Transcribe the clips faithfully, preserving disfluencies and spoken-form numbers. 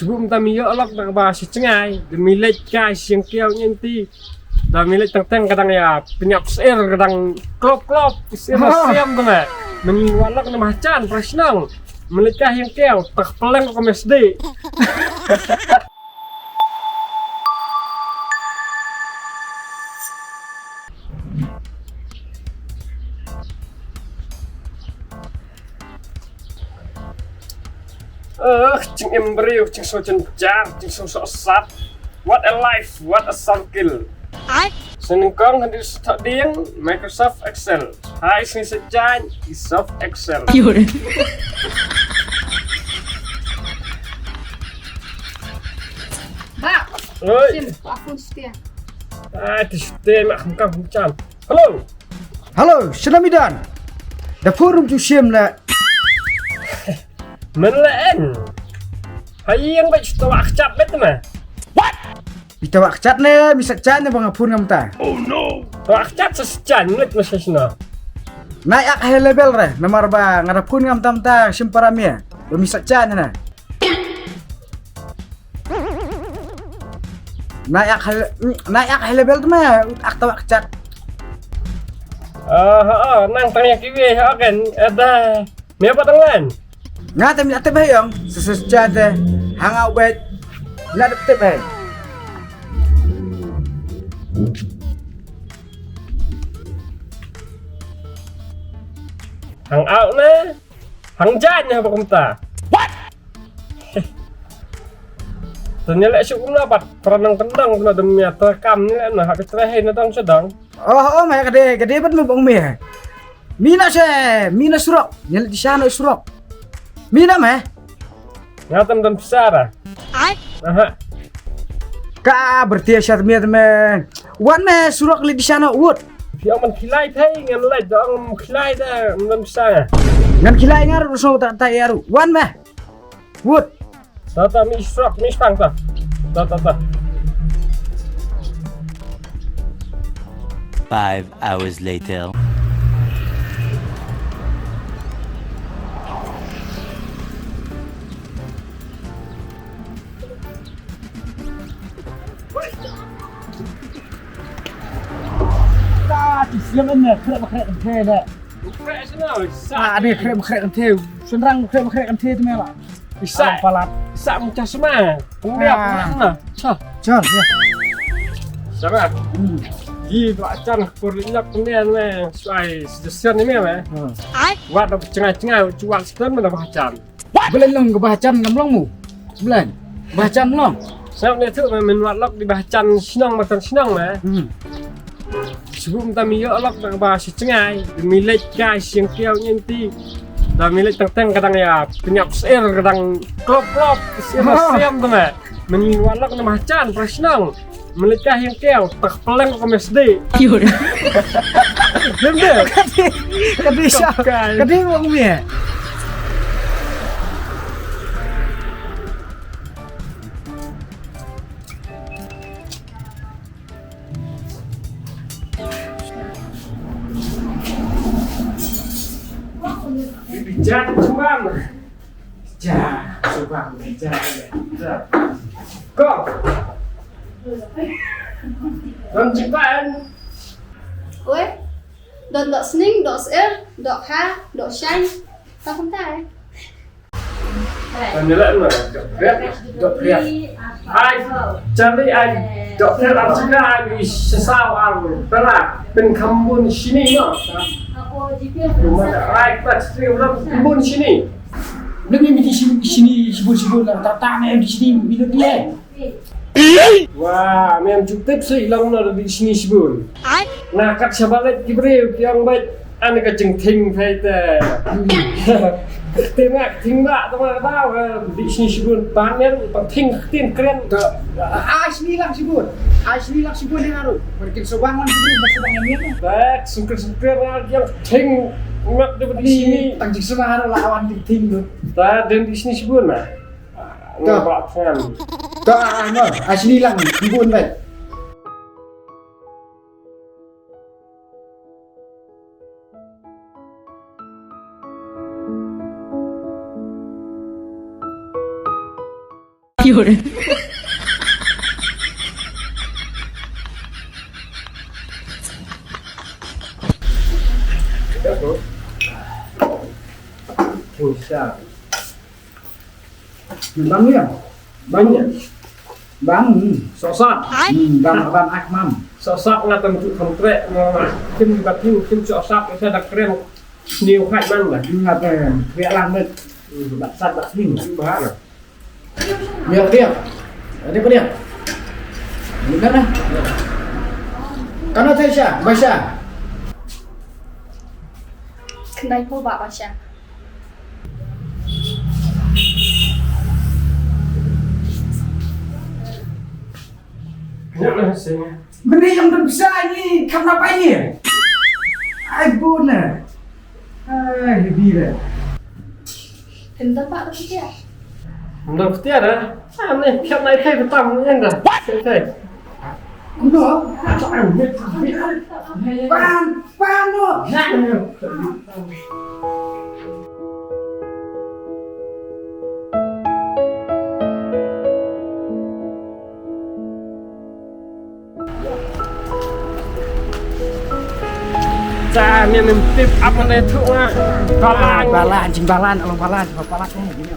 Shu buh mynta mi ïoh lok da kaba shu jngai, da mi leit kai sha ïing kiaw ngi nti. Da mi leit teng teng ka dang ïa pynïap syiar ka dang klop klop, syiar na siam tang eh. Min wad lok na Mahajan, pra shnong. Min leit kai ïing kiaw, tak peleng ko mesdi. Ugh, jingim briew, jingsngew jynjar, jingsngew sohsat. What a life, what a cycle. Ai. Sngewnyngkong hadien sa thok dieng, Microsoft Excel. Hai sngi sa jaiñ, Microsoft Excel. Ba, oi. Sim, aku setia. Ai, tu setia mak kam kam jam. Hello. Hello, shnong Midan. Da phone rum ju shim la. Men la en. Hai ïeng ba chu tawak chat bet ma. What? Ita wak chat ne, mi sak chat ne bang phone ngam ta. Oh no. Tawak chat sa chat ne ma sa sna. Nai ak high level re, namar ba nga da phone ngam tam ta shim para mia. Ba mi sak chat ne. Nai ak high, nai ak high level tu ma, ak tawak chat. Ah, ah, nang tang ïa kiwi ha kan. Ada. Mia ba tang lan. Nga te mi la tip ha ïong, sa sa cha te. Hang out bet. La tip ha. Hang out ne. Hang jaiñ ne ba kumta. What? Tanya lek suk kumna pat. Pranang kendang kumna demi ata kam ni lek na. Hak terakhir na dang sedang. Oh, oh, mai kade, kade bet mu bang mi. Mina se, mina surok. Nyel di sana surok. Mina me. Ngatam dan besar. Ai. Aha. Ka bertia syat miat me. Wan me surok li di sana wut. Phi ong man khilai thai ngan lai dong khilai da man besar. Ngan khilai ngar ruso ta ta yaru. Wan me. Wut. Ta ta mi surok mi spang ta. Ta ta ta. Five hours later. Ta ti siam en ne, khrek khrek en the ne. Khrek sna, sa. Ah, ne khrek khrek en the. Senrang khrek khrek en the tu mela. Isa. Alang palat. Isa mucha sma. Pembiak na. Cha. Cha, ya. Sama. Hmm. Yi ba chan kur linyap pembiak ne. Suai suggestion ni me. Hmm. Ai. Wat da chengai chengai cuak setan mana ba chan. Belen long ke ba chan ngam long mu. Belen. Ba chan long. Sa ne tu me men wat lok di ba chan shnong ma chan shnong me. Hmm. Shu buh mynta mi ïoh lok da kaba shu jngai, da mi leit kai sha ïing kiaw ngi nti. Da mi leit teng teng ka dang ïa pynïap syiar ka dang klop klop, syiar na siam tang eh. Min wad lok na Mahajan, pra shnong. Min leit kai ïing kiaw, tak peleng ko mesdi. Lem de. Kadi, kadi sha. Kadi wong mi. Bijan chuan. Ja, chuan bijan. Ko. Don chuan. Oi. Don dok sning, dok ser, dok ha, dok shine. Ta kumta eh. Kan ni lah na, dok riak, dok riak. Ai, Charlie ai, dok riak ar sida ai, bi sesau ar, tara, pynkham bun shini no. Cuma ai, ta sri ulang bun shini. Lagi midi shini, shini, shibun, shibun, ta, ta, ne, di shini, midi dia. Wah, mem ju tip sih long na di sini shibun. Ai. Na kat shabalet ki briew ki ong bait. Ani ka jingthing thai te. Thing rak thing rak tama ka daw ka di sini shibun. Pan nen pan thing tin kren. Ai sini lang shibun. Ai sini lang shibun ni aru. Mungkin subang lang shibun, subang ni. Bek sungkir sungkir yang thing mak di sini. Tang jing sini aru lawan di thing tu. Ta den di sini shibun na. Nga ba than. Ta no, ai sini lang, bun bai. Ki hore. Bang ya. Bang ya. Bang. Sosat. Hmm, bang bang ak mam. Sosat nga tam tu kontrek mo. Kim batu kim sosat sa dak kren. Niu khat mang lah. Nga te biar lang met. Bak sat bak sini. Bahar. Biar dia. Ada apa dia? Bukan lah. Kana thai sha, ba sha. Khyndai phew baht ba sha. Kena lah sini. Mending yang tu bisa ni, kam nak apa ni? Ai bun lah. Ai lebih lah. Hendam pak tu dia. Hendam peti ada. Ah, ni, kam nak ikai petang ni dah. Ikai. Kuno. Pan, pan tu. Sa, ni nim tip apa na itu nga. Balan, balan, jing balan, along balan, jing balan ni.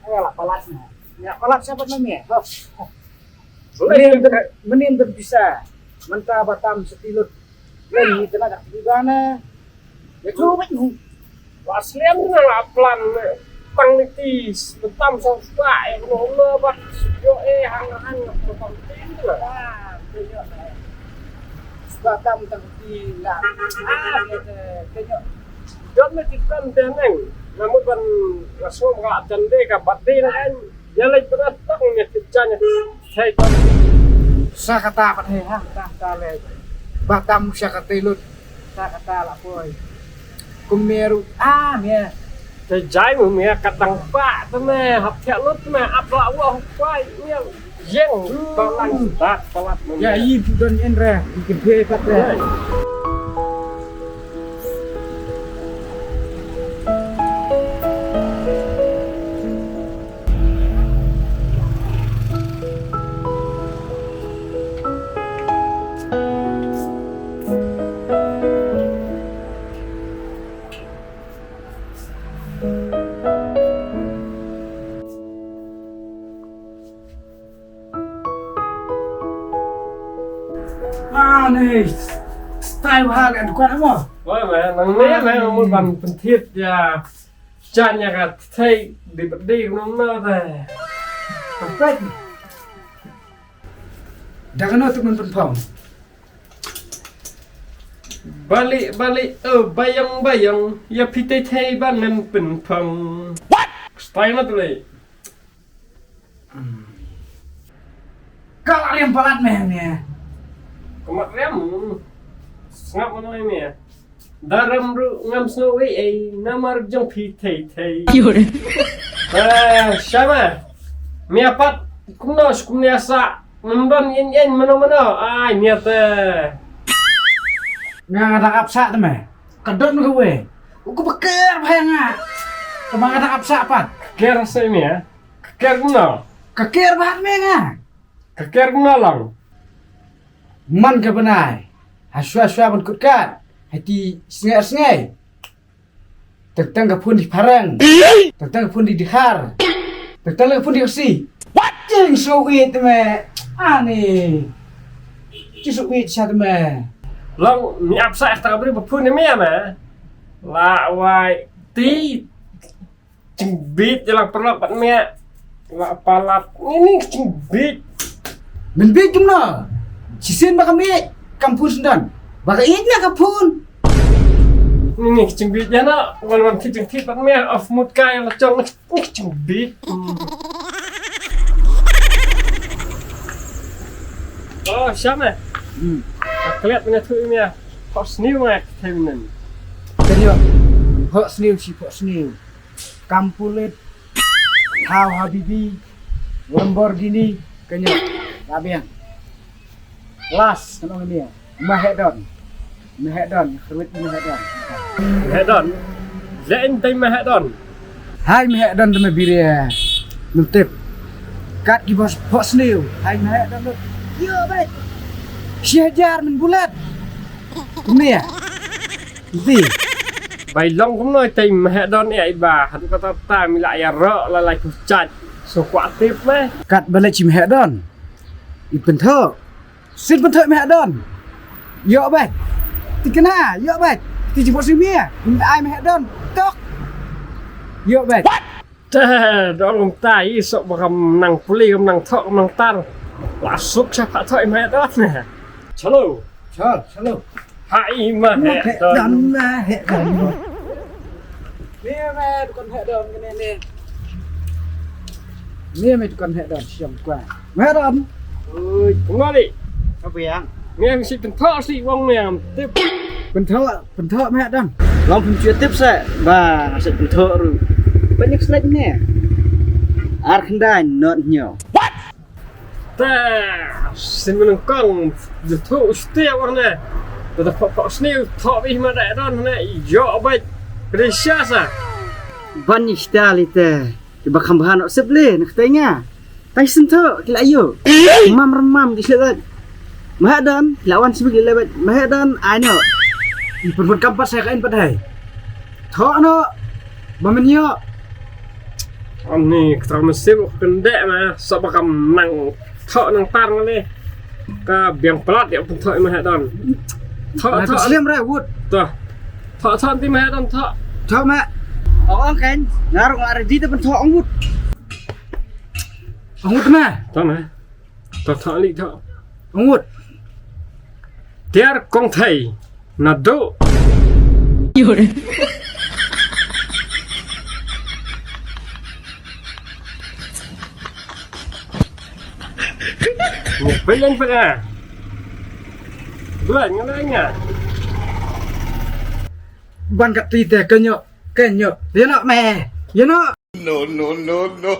Ayo lah, palat ni. Ya, palat siapa namanya? Menin ber, menin berbisa. Mentah Batam setilut. Len ni kena dak tiba na. Ya tu bet nu. Wa slem na la plan tang ni ti betam sa sa e no no bat yo e hang hang betam ti na. Ah, tu yo. Batam tang ti na. Ah, ya te yo. Don me ti kan te neng. Namu ban la so ga tan de ka bat de na kan. Ya lai pernah tang ni ti chan ni. Sa kata pat he ha ta ta le. Batam sa kata lut. Sa kata la poi. Kum meru a me. Te jai mu me kat dang pa te me hap thiak lut me ap la wa pai me. Yeng palang dak palat me. Ya i pu don en re. I ke phe pat re. Ah, ni. Style hal kan kuat mo. Wah, man, nang ni man, nang mut ban pentit ya. Jan ya ka thei di di nang na te. Perfect. Dah kena tu men pun phong. Balik balik oh bayang bayang ya pitai thei bangan pun phong. What? Style na tu le. Ka la riam palat meh ne. Ka mat riam. Sngap mano ine. Daram ru ngam snow ei ei namar jong phi thei thei. Ki hore. Eh, shama. Mia pat kumno kumne sa. Mendon in in mano mano. Ai, mia te. Nga nga dak ap sa te me. Ka don ka we. U ka peker bha nga. Ka ma nga dak ap sa pat. Ker sa mia. Ka ker kumno? Ka ker bad me nga. Ka ker kumno lang? Man ka bnai. Ha shwa shwa ban kut kat. Ha ti sngai sngai. Tang tang ka phun di pharang. Tang tang ka phun di dihar. Tang tang ka phun di kasi. What? Jing so it me. Ani. Jing so it sa me. Lang ni ap sa ta ka bri ba phun ni me me. La wai ti. Jingbit je la paralok pat mia. La palat. Ni ni jingbit. Men bit kumno? Shisien ba ka mia kam phun sendon. Ba ka ïeit na ka phun. Ni ni jingbit je na. Wan wan ki jingthit pat mia. Of mut kai la chong ni jingbit. Hmm. Oh, shame. Hmm. Ka klet mia thu mia. Hot snew mia. Keten. Keten yo. Hot snew si hot snew. Kam pulit. Thaw habibi. Lamborghini, kynnoh, la biang. Last, kynnoh ngi. Maheh don. Maheh don, khrwit maheh don. Maheh don. Leh in dei maheh don. Hai maheh don dei ma bire. Mentip. Kat ki bos pok sniew. Hai maheh don lut. Yo, bai. Shi hajar men bulat. Kumne ya? Mesti. Bai long kumno tei maheh don ya iba. Hadu kata ta mila ya ro la lai kuchat. So kwah tip meh. Kat balik ci maheh don. I pynthok. Sit pynthok maheh don. Yok bad. Ti kena, yok bad. Ti jemput sini ya. Ai maheh don. Tok. Yok bad. Te, don kum ta i sok ba kam nang puli kam nang thok kam nang tar. La suk sha pha thok maheh don. Chalo. Chal, chalo. Hai maheh don. Maheh don, maheh don. Ni me dukan heh don kene ni. Ni me dukan heh don siang kwa. Maheh don. Ui, kemali. Apa yang? Ni mesti pynthok si wong ni am tip. Pynthok, pynthok maheh don. Long pynthok tip sa. Ba, mesti pynthok ru. Banyak slide ni. Ar khyndai not nyo. What? Ta, sin menengkong, juthu uste warna. Ta ta pok pok sni, thok bih ma da don na, yo bai. Precious ah. Ban ni sta li te. Ba kham bha no sip li, nak te nga. Tai sin tho, kila yo. Mam ram mam di slet. Maheh don, kila wan sibik li lebat. Maheh don, ai no. Pun pun kam pat sa ka in pat hai. Thok no. Ba men yo. Ani kata mesti kende ma sok ba kam nang thok nang tar ni. Ka biang pelat ya pun thok maheh don. Thok thok slim re wut. Thok thok ti maheh don thok. Thok ma. Ong ong kan ngar ngar di te pun thok ong wut. Ong wut ma. Thok ma. Thok thok li thok. Ong wut. Tiar kong thai. Nado. Ni pelan pega. Bulan ngala nga. Ban kat ti te kenyo, kenyo. Yo no me. Yo no. No, no, no, no.